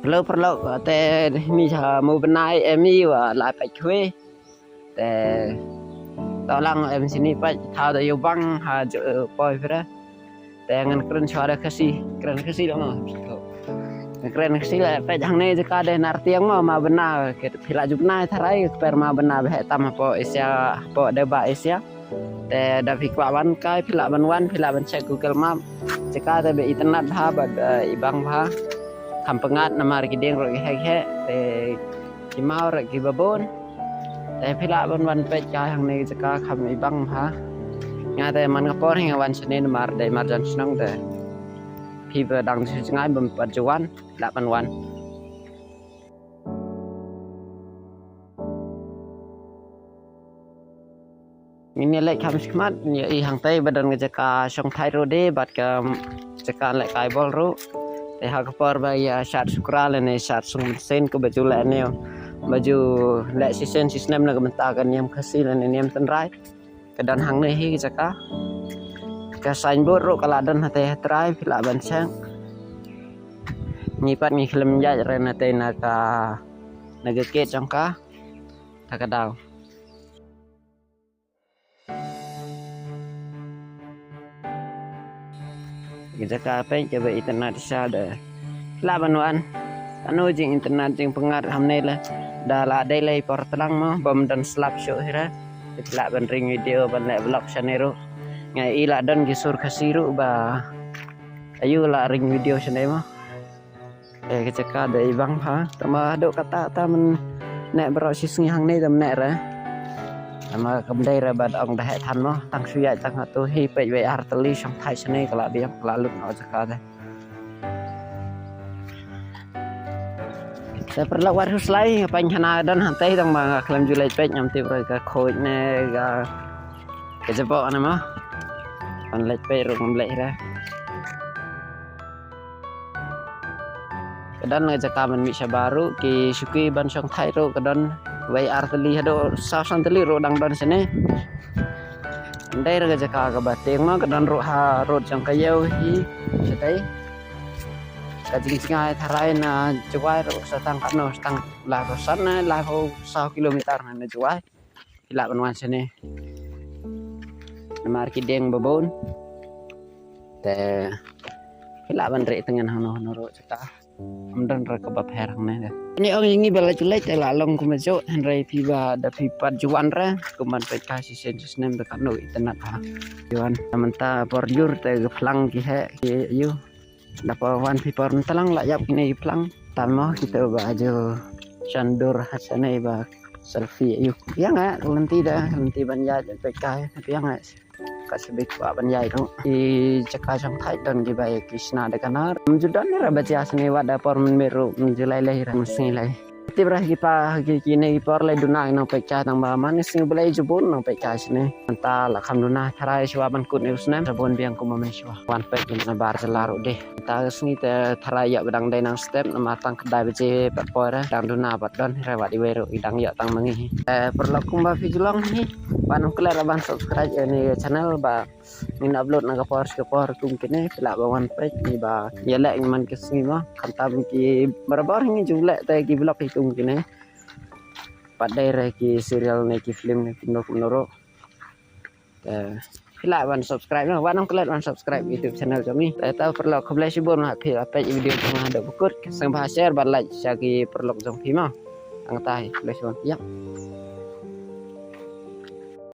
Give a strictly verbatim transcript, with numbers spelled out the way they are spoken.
Paralok, paralok, te mi ha Mawbynna em i wa la peit khwe. Te to lang em sini peit thaw da ïoh bang ha ju poi phra. Te ngan kren shuwa da Khasi, kren Khasi la ma. Ngan kren Khasi la peit hangne jaka de nar tiang ma Mawbynna ke phi la ju bna tharai ke per Mawbynna ba heh tam hapoh Asia, hapoh deba Asia. Te da phi kwah wan kai phi lah ban wan, phi lah ban check Google Map. Jaka te ba itynnad bha bad i bang bha. Kham pyngngad namar ki dieng ruh ki heh heh te ki maw ruh ki babun. Te phi lah ban wan peit kai hangne jaka kham i bang bha. Nga te man ka por hi nga wan shane namar dei marjan shnong te phi ba dang shu jngai bym pat ju wan, phi lah ban wan. Ngin ïa leit kham shakhmat, ngin ïa i hangtei ba don ka jaka shongthait ruh de bad ka jaka lehkai bol ruh. Te ha ka por ba ïa shad shukra lane shad sung mynsiem kaba ju leh ne ba ju leh shisien shisnem na ka bynta ka niam Khasi lane niam tynrai. Ka don hangne hi ka jaka. Ka signboard ruh ka la don hatei hatrai phi lah ban check. Ngi pat ngi khlem ïaid re na tei na ka, na ka gate jong ka. Ta ka daw. Ka jaka peit kaba itynnad shisha de. Lah ban wan. Kano jingitynnad jingpyngngad hangne le. Da la dei lei por tlang mo bym don slap shuh hi re. Lah ban ring video ban leh vlog shane ruh. Nga i la don ki sur Khasi ruh ba ayu la ring video shane mo. Eh, ka jaka dei bang bha. Tangba haduh katta ta mynne baroh shi sngi hangne da mynne re. Tangba kam dei re bad ong da heh than mo. Tang shu ïaid tang hato hi peit wei ar tylli shongthait shane ka la biang ka la lut noh jaka de. Te paralok wat khuslai nga pang hana don hangtei tangba nga khlem ju leit peit ngam tip re ka khuid ne ka, ka jaboh ne mo. Ban leit peit ruh ngam leit re. Ka don ka jaka ban mih shabar ruh ki shuki ban shongthait ruh ka don wei ar tylli haduh saw san tylli ruh dang don shane. Ndei re ka jaka kaba tieng ma ka don ruh ha road jong ka ïew hi shatei. Ka jingjngai tharai na Jowai ruh sa tang katno sa tang laiphew san ne laiphew saw kilometer na Jowai. Phi lah ban wan shane. Namar ki dieng babun. Te phi lah ban rieh tyngen hangno hangno ruh jaka. Ym don re kaba pher hangne de. Ni ong ïa ngi ba leit leit te la long kumjuh hynrei phi ba da phi pat ju wan re kumban peit kai shisien shisnem te katno itynnad ha. Ju wan mynta por jur te ka phlang ki heh ki ayu. Da por wan phi por mynta lang la ïap kine ki phlang. Tang mo kita ba ju shan dur ha shane ba selfie ayu. Ïa nga ka lynti da ka lynti ban ïaid peit kai ïa nga. Ka shibit ba ban ïaid ruh. I jaka shongthait don kiba ïa ki shna da ka nar. Ym ju don re ba jia shane wat da por mynmiet ruh ym ju lei lei re mynsngi lei. Tip re ki pa ki kine ki por lei duna ki nongpeit kai tangba man i sngi ba lei ju bun nongpeit kai shane. Mynta la kham duna tharai shuwa ban kut ne u snem sa bun biang kumba mynshwa. Wan peit ki na bar jylla ruh de. Mynta ka sngi te tharai ïa ba dang dei nang step namar tang khyndai baje pat poi re dang duna pat don re wat iwei ruh i dang ïoh tang ma ngi. Te paralok kumba phi ju long hi. Wat nym klet ban subscribe ïa kane ka channel ba ngin upload na ka por sha ka por kum kine phi lah ba wan peit ngi ba ïa leh ngi man ka sngi mo khamtam ki barabor ngi ju leh te ki vlog hi kum kine. Pat dei re ki serial ne ki film ne kumno kumno ruh. Te phi lah ban subscribe mo wat nym klet ban subscribe YouTube channel jong ngi. Te ta paralok khublei shibun ma phi la peit video jong nga haduh ba kut sngewbha share bad like sha ki paralok jong phi mo. Tang kata hi khublei shibun ïa.